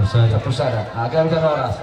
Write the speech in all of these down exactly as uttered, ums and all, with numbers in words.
Pusara. Pusara. Ah, gabe horas.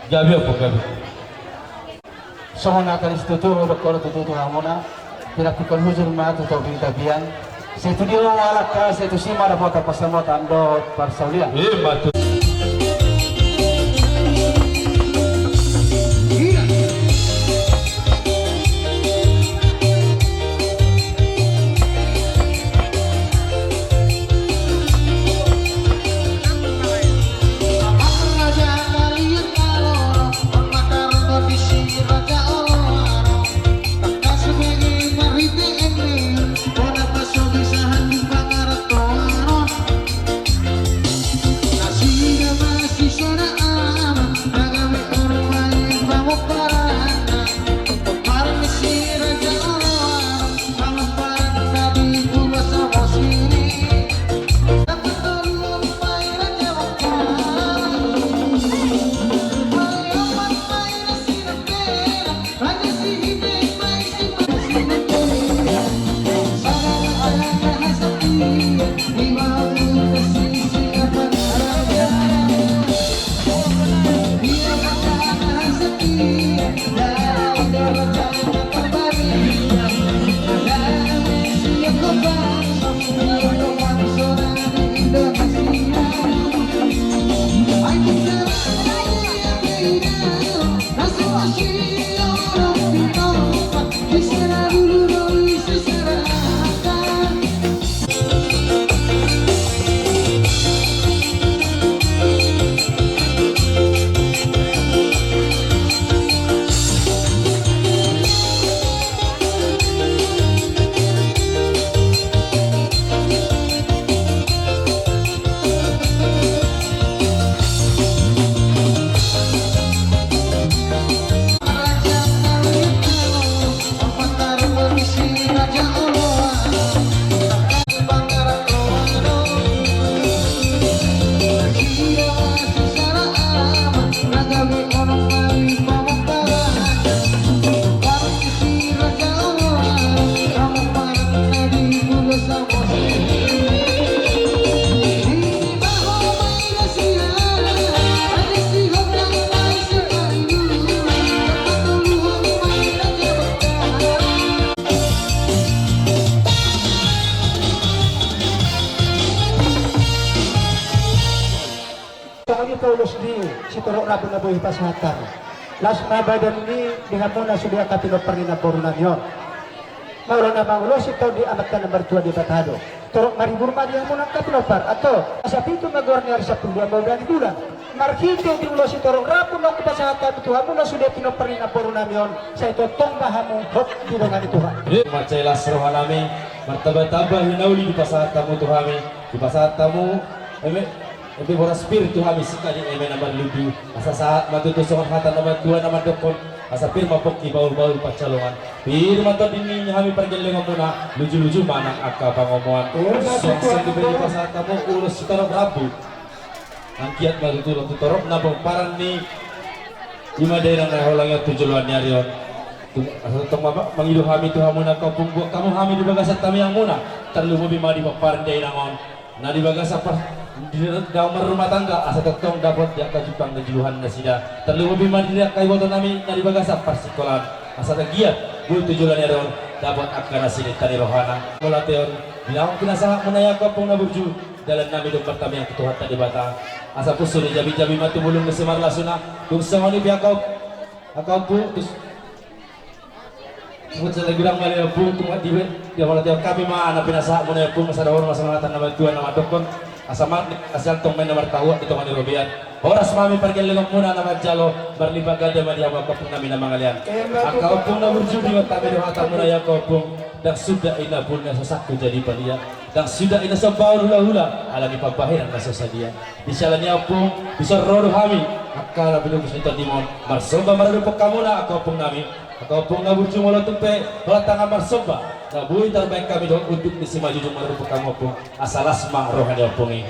Gabe, ompung, gabe. Songon hata ni situtu, dokkon tutu tu hamuna. Pinantikhon hujur ma tu topi tapian. Sai tu dia ma halak, sai tusi ma dapotan pansamotan dohot parsaulian. Ima tutu. Songon i ma ulos ni sitorop rambu na boi pasahaton. Laos ma badan ni di hamu na sude angka pinompar ni namboru nami on. Molo na mangulosi taon di Amanta na martua Debata do. Torop maribur ma di hamu na angka pinompar. Antong, asa pitu ma goar ni ari sampulu dua ma ulaon ni bulan. Marhite diulosi torop rambu na on hupasahat hami tu hamu na sude pinompar ni namboru nami on. Sai tongtong ma hamu hot didongani Tuhan. Mansai las roha nami, martamba-tamba hinauli dipasahat hamu tu hami, dipasahat hamu, eme, eme boras pir tu hami, sikali eme na marlumbu, asa sahat ma tutu songon hata ni natuatua na mandokkon, asa pir ma pongki bahul-bahul pansalongan, pir ma tondi ni hami pargellengonmuna, luju-luju ma nang angka pangomoan. Songon i ma tutu dipasahat hamu ulos sitorop rambu. Anggiat ma tutu ro tu torop na pomparan ni i ma dainang na hinaholongi on tu joloan ni ari on. Tung, asa tong ma mangido hami tu hamu na angka ompung, buat hamu hami di bagasan tangiangmuna, tarlumobi ma di pomparan dainang on. Na di bagasan par-, Di na marrumah tangga asa tongtong dapot di angka jumpang ni juluhan nasida. Tarlumobi ma di angka iboto nami na di bagasan parsikolaan, asa tagiat boi tu joloan ni ari on dapot angka na sininta ni rohana. Mauliate on di naung pinasahat muna i angka ompung na burju, dalan nami do martamiang tu Tuhanta Debata. Asa pusu ni jabi-jabi ma tu bulung ni simarlasuna. Dung songon i pe angka op-, angka ompung, tus- Sebut saja gudang mali ompung, tung di be, dia malatihon kami ma na pinasahat muna i ompung, asa dohor ma songon hata ni natuatua na mandokkon, asa mat ni kasian tong main na martahuak di tonga ni robean. Horas ma hami pargellengon muna na manjalo, marlipat ganda ma di hamu angka ompung nami na mangalean. Angka ompung na burju, diingot hami do hata muna i angka ompung, ndang suda i na bun na so sangku jadi palia, ndang suda i na so baul hulahula, alani pambahenan na so sadia. Di siala ni i ompung, dison ro do hami angka na pinungkus ni tondimon, marsomba maradophon hamuna angka ompung nami. Angka ompung na burju, molo tung pe holan tangan marsomba na boi tarbahen hami dohot unduk ni simanjujung maradophon hamu ompung, asa las ma roha ni ompung i.